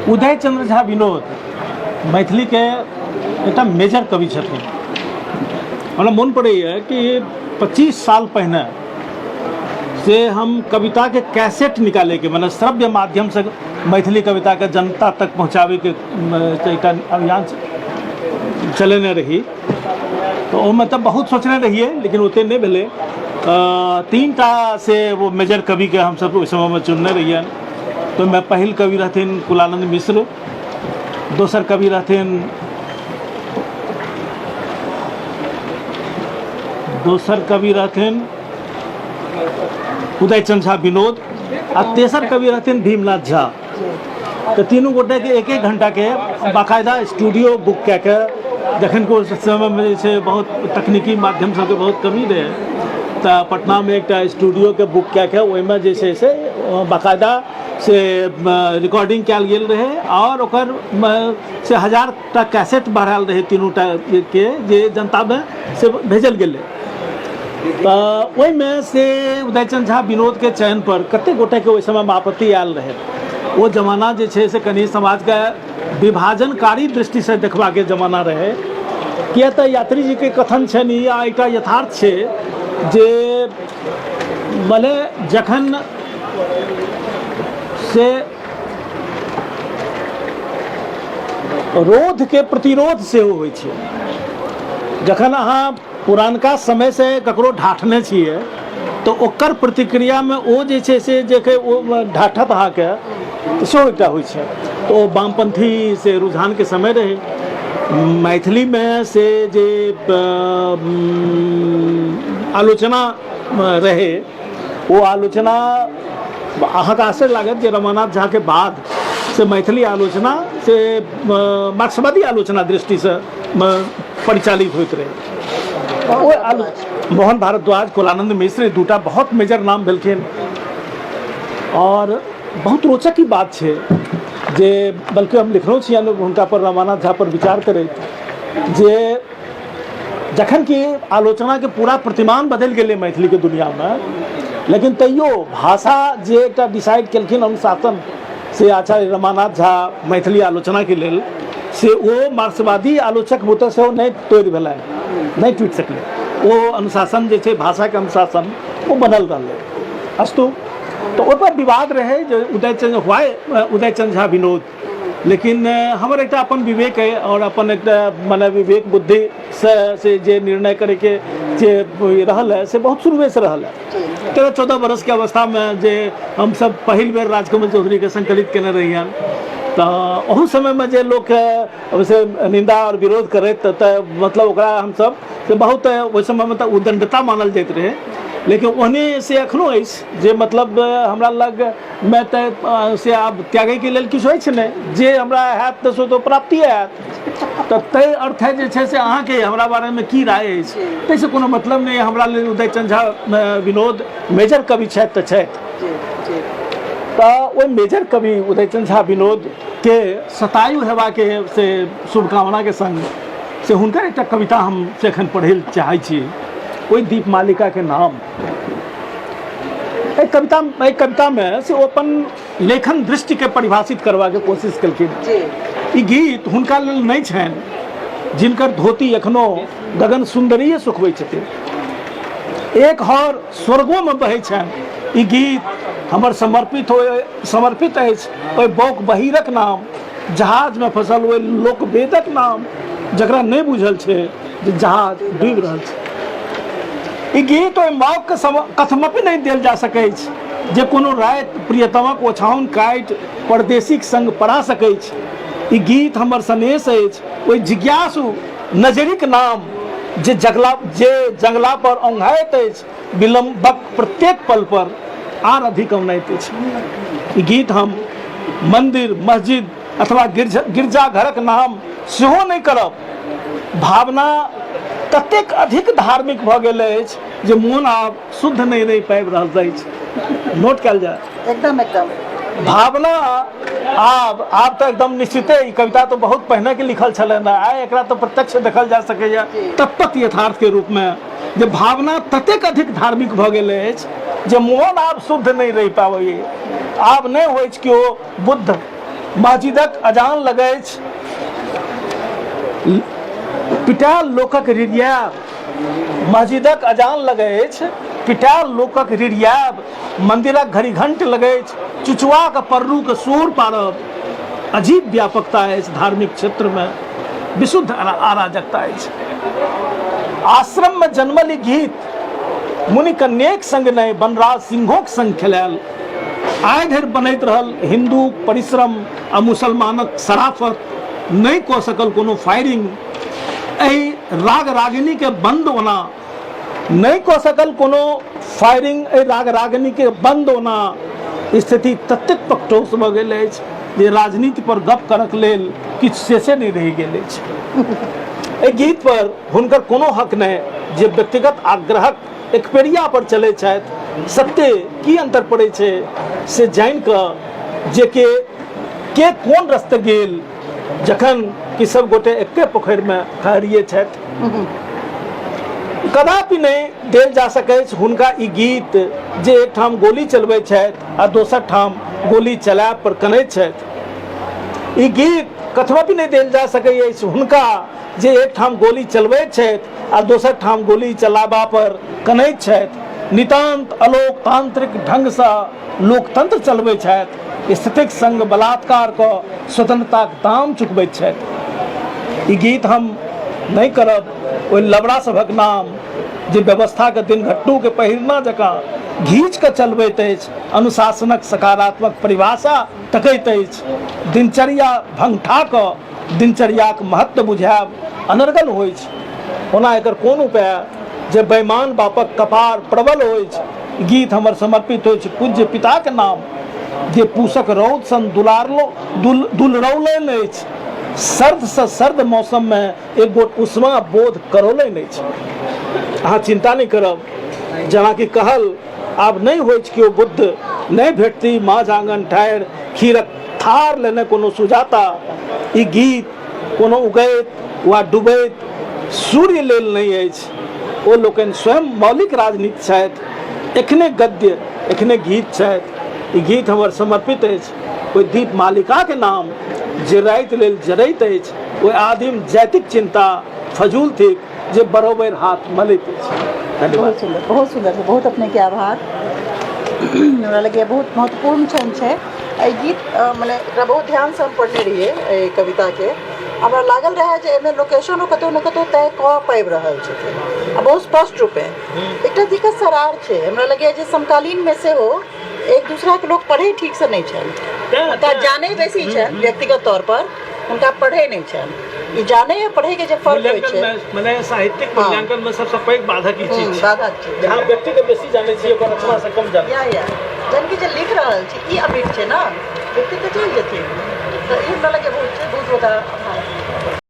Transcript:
उदय चंद्र झा विनोद मैथिलीके एकटा मेजर कवि छथिन। हमरा मोन पड़ैए कि 25 साल पहिने से हम कविताके कैसेट निकालैके, मने श्रव्य माध्यमसँ मैथिली कविताके जनता तक पहुँचाबैके एकटा अभियान चलेने रही। तऽ ओहिमे तऽ बहुत सोचने रहियै, लेकिन ओते नहि भेलै। 3टा से वो मेजर कविके हमसब ओहि समयमे चुनने रहियनि। तऽ ओहिमे पहिल कवि रहथिन कुलानन्द मिश्र, दोसर कवि रहथिन दोसर कवि रहथिन उदयचंद झा विनोद, आ तेसर कवि रहथिन भीमनाथ झा। तऽ तीनू गोटेके एक एक घंटाके बाकायदा स्टूडियो बुक कए के, जखन कि ओहि समयमे जे छै बहुत तकनीकी माध्यम सबके बहुत कमी रहै, तऽ पटनामे एकटा स्टूडियोके बुक कए के ओहिमे जे छै से बाकायदा से रिकॉर्डिंग कयल गेल रहै, आओर ओकर से 1000टा कैसेट बढ़ायल रहै तीनूटा के, जे जनतामे से भेजल गेलै। तऽ ओहिमे से उदयचंद झा विनोदके चयन पर कतेक गोटेके ओहि समयमे आपत्ति आयल रहै। ओ जमाना जे छै से कनि समाजके विभाजनकारी दृष्टिसँ देखबाके जमाना रहै, किया तऽ यात्री जीके कथन छनि आ एकटा यथार्थ छै जे मने जखन से रोधके प्रतिरोध सेहो होइ छै, जखन अहाँ पुरानका समयसँ ककरो ढाठने छियै तऽ ओकर प्रतिक्रियामे ओ जे छै से जे ओ ढाठत अहाँके, तऽ सेहो एकटा होइ छै। तऽ ओ वामपन्थी से रुझानके समय रहै मैथिलीमे, से जे आलोचना रहै ओ आलोचना अहाँके आश्चर्य लागत जे रमानाथ झाके बाद से मैथिली आलोचना से मार्क्सवादी आलोचना दृष्टिसँ परिचालित होइत रहै। ओ मोहन भारद्वाज, कुलानंद मिश्र, दूटा बहुत मेजर नाम भेलखिन। और बहुत रोचक ई बात छै जे बल्कि हम लिखलो छियनि हुनका पर, रमानाथ झा पर विचार करैत, जे जखन कि आलोचनाके पूरा प्रतिमान बदलि गेलै मैथिलीके दुनियामे, लेकिन तैयो भाषा जे एकटा डिसाइड केलखिन अनुशासन से आचार्य रमानाथ झा मैथिली आलोचनाके लेल, से ओ मार्क्सवादी आलोचक बुते सेहो नहि तोड़ि भेलनि, नहि टूटि सकलै। ओ अनुशासन जे छै, भाषाके अनुशासन, ओ बनल रहलै। अस्तु, तऽ ओहिपर विवाद रहै जे उदयचंद हुआ उदयचंद झा विनोद, लेकिन हमर एकटा अपन विवेक अइ आओर अपन एकटा मने विवेक बुद्धिसँ से जे निर्णय करैके जे रहल है से बहुत शुरुएसँ रहल है। 13-14 बरसके अवस्थामे जे हमसब पहिल बेर राजकमल चौधरीके संकलित केने रहियनि, तऽ ओहू समयमे जे लोक ओहिसँ निन्दा आओर विरोध करैत, तऽ मतलब ओकरा हमसब से बहुत ओहि समयमे तऽ उद्दंडता मानल जाइत रहै, लेकिन ओहने से एखनो अछि जे मतलब हमरा लग मे तऽ से आब त्यागैके लेल किछु अछि नहि, जे हमरा हैत तऽ से तऽ प्राप्तिए हैत। तऽ ताहि अर्थे जे छै से अहाँके हमरा बारेमे की राय अछि ताहिसँ कोनो मतलब नहि। हमरा लेल उदयचंद झा विनोद मेजर कवि छथि तऽ छथि। तऽ ओहि मेजर कवि उदयचंद झा विनोदके शतायु हेबाके से शुभकामनाके संग से हुनकर एकटा कविता हम से एखन पढ़ै लए चाहै छी, ओहि दीपमालिकाके नाम। एहि कवितामे से ओ अपन लेखन दृष्टिके परिभाषित करबाके कोशिश केलखिन। ई गीत हुनका लेल नहि छनि जिनकर धोती एखनो गगन सुन्दरीय सुखबै छथिन, एक हर स्वर्गोमे बहै छनि। ई गीत हमर समर्पित अछि ओहि बौक बहिरक नाम, जहाजमे फसल ओहि लोकवेदक नाम, जकरा नहि बुझल छै जे जहाज डूबि रहल छै। ई गीत ओहि मौकके कथमपि नहि देल जा सकैछ जे कोनो राति प्रियतमक ओछाओन काटि परदेशीक संग पड़ा सकैछ। ई गीत हमर सनेस अछि ओहि जिज्ञासु नजरिक नाम जे जंगला पर औंघाइत अछि, विलम्बक प्रत्येक पल पर आर अधिक औनाइत अछि। ई गीत हम मंदिर, मस्जिद अथवा गिरजाघरक नाम सेहो नहि करब। भावना ततेक अधिक धार्मिक भऽ गेल अछि जे मोन आब शुद्ध नहि रहि पाबि रहल अछि। नोट कयल जाय। एकदम एकदम। भावना आब तऽ एकदम निश्चिते ई कविता तऽ बहुत पहिने के लिखल छलनि, आइ एकरा तऽ प्रत्यक्ष देखल जा सकैए तत्पत यथार्थ के रूप में जे भावना ततेक अधिक धार्मिक भऽ गेल अछि जे मोन आब शुद्ध नहि रहि पाबैए। आब नहि होइ केओ बुद्ध मस्जिदक अजान लगैछ, पिटायल लोकक रिरियायब, मस्जिदक अजान लगैछ, पिटायल लोकक रिरियायब, मन्दिरक घड़ी घंट लगैछ, चुचुआक पर्रूक शोर पारब। अजीब व्यापकता अछि धार्मिक क्षेत्रमे, विशुद्ध अराजकता अछि। आश्रममे जन्मल ई गीत मुनि कन्याक संग नहि, वनराज सिंहोक संग खेलायल। आइ धरि बनैत रहल हिन्दू परिश्रम आ मुसलमानक शराफत, नहि कऽ सकल कोनो फायरिंग एहि राग रागिनीके बंद ओना, नहि कऽ सकल कोनो फायरिंग एहि राग रागिनीके बंद ओना। स्थिति ततेक पकटोस भऽ गेल अछि जे राजनीति पर गप करक लेल किछु शेषे नहि रहि गेल अछि। एहि गीत पर हुनकर कोनो हक नहि जे व्यक्तिगत आग्रहक एकपेरिया पर चलै छथि। सत्य की अंतर पड़ै छै से जानि कऽ जे के के कोन रस्ते गेल, जखन कि सब गोटे एके पोखरिमे ठहरिए छथि। कदापि नहि देल जा सकैछ हुनका ई गीत जे एकठाम गोली चलबै छथि आ दोसर ठाम गोली चलायब पर कनैत छथि। ई गीत कथमपि नहि देल जा सकैत अछि हुनका जे एकठाम गोली चलबैत छथि आ दोसर ठाम गोली चलाबा पर कनैत छथि। नितान्त अलोकतांत्रिक ढंगसँ लोकतंत्र चलबैत छथि, स्थितिक संग बलात्कार कऽ स्वतंत्रताक दाम चुकबैत छथि। ई गीत हम नहि करब ओहि लबड़ा सभक नाम जे व्यवस्थाके दिनघट्टूके पहिरना जकाँ घीच कऽ चलबैत अछि, अनुशासनक सकारात्मक परिभाषा तकैत अछि। दिनचर्या भंगठा कऽ दिनचर्याक महत्व बुझायब अनर्गल होइछ। ओना एकर कोन उपाय जे बेईमान बापक कपार प्रबल होइछ। गीत हमर समर्पित होइछ पूज्य पिताक नाम जे पूसक रौद सन दुलारलो दुलरौलनि अछि, सर्दसँ सर्द मौसममे एक गोट उष्मा बोध करौलनि अछि। अहाँ चिन्ता नहि करब, जेनाकि कहल आब नहि होइछ केओ बुद्ध, नहि भेटती माझ आंगन ठाढ़ि खीरक थार लेने कोनो सुजाता। ई गीत कोनो उगैत वा डूबैत सूर्य लेल नहि अछि, ओ लोकनि स्वयं मौलिक राजनीति छथि, एखने गद्य एखने गीत छथि। ई गीत हमर समर्पित अछि ओहि दीप मालिकाके नाम जे राति लेल जरैत अछि, ओहि आदिम जातिक चिन्ता फजूल थिक जे बरोबर हाथ मलैत अछि। धन्यवाद। बहुत सुंदर, बहुत सुंदर, बहुत अपने के आभार। हमरा लगैए बहुत महत्वपूर्ण क्षण छै एहि गीत, मने एकरा बहुत ध्यानसँ हम पढ़ने रहियै एहि कविताके। हमरा लागल रहए जे एहिमे लोकेशनो कतहु ने कतहु तय कऽ पाबि रहल छथिन आ बहुत स्पष्ट रूपे। एकटा दिक्कत सर आर छै, हमरा लगैए जे समकालीनमे सेहो एक दूसराके लोक पढ़ै ठीकसँ नहि छनि, हुनका जानै बेसी छनि व्यक्तिगत तौर पर, हुनका पढ़ै नहि छनि। ई जानै आ पढ़ैके जे फर्क होइ छै, मने साहित्यिक मूल्यांकन में सबसे पैघ बाधक ई चीज बाधक छै। जहाँ व्यक्ति के बेसी जानै छी ओकर रचना से कम जानै। या या जहन कि जे लिख रहल छी ई अमिट छै ने, व्यक्ति तऽ चलि जेथिन। तऽ ई हमरा लगैए बहुत छै, बहुत बहुत आभार।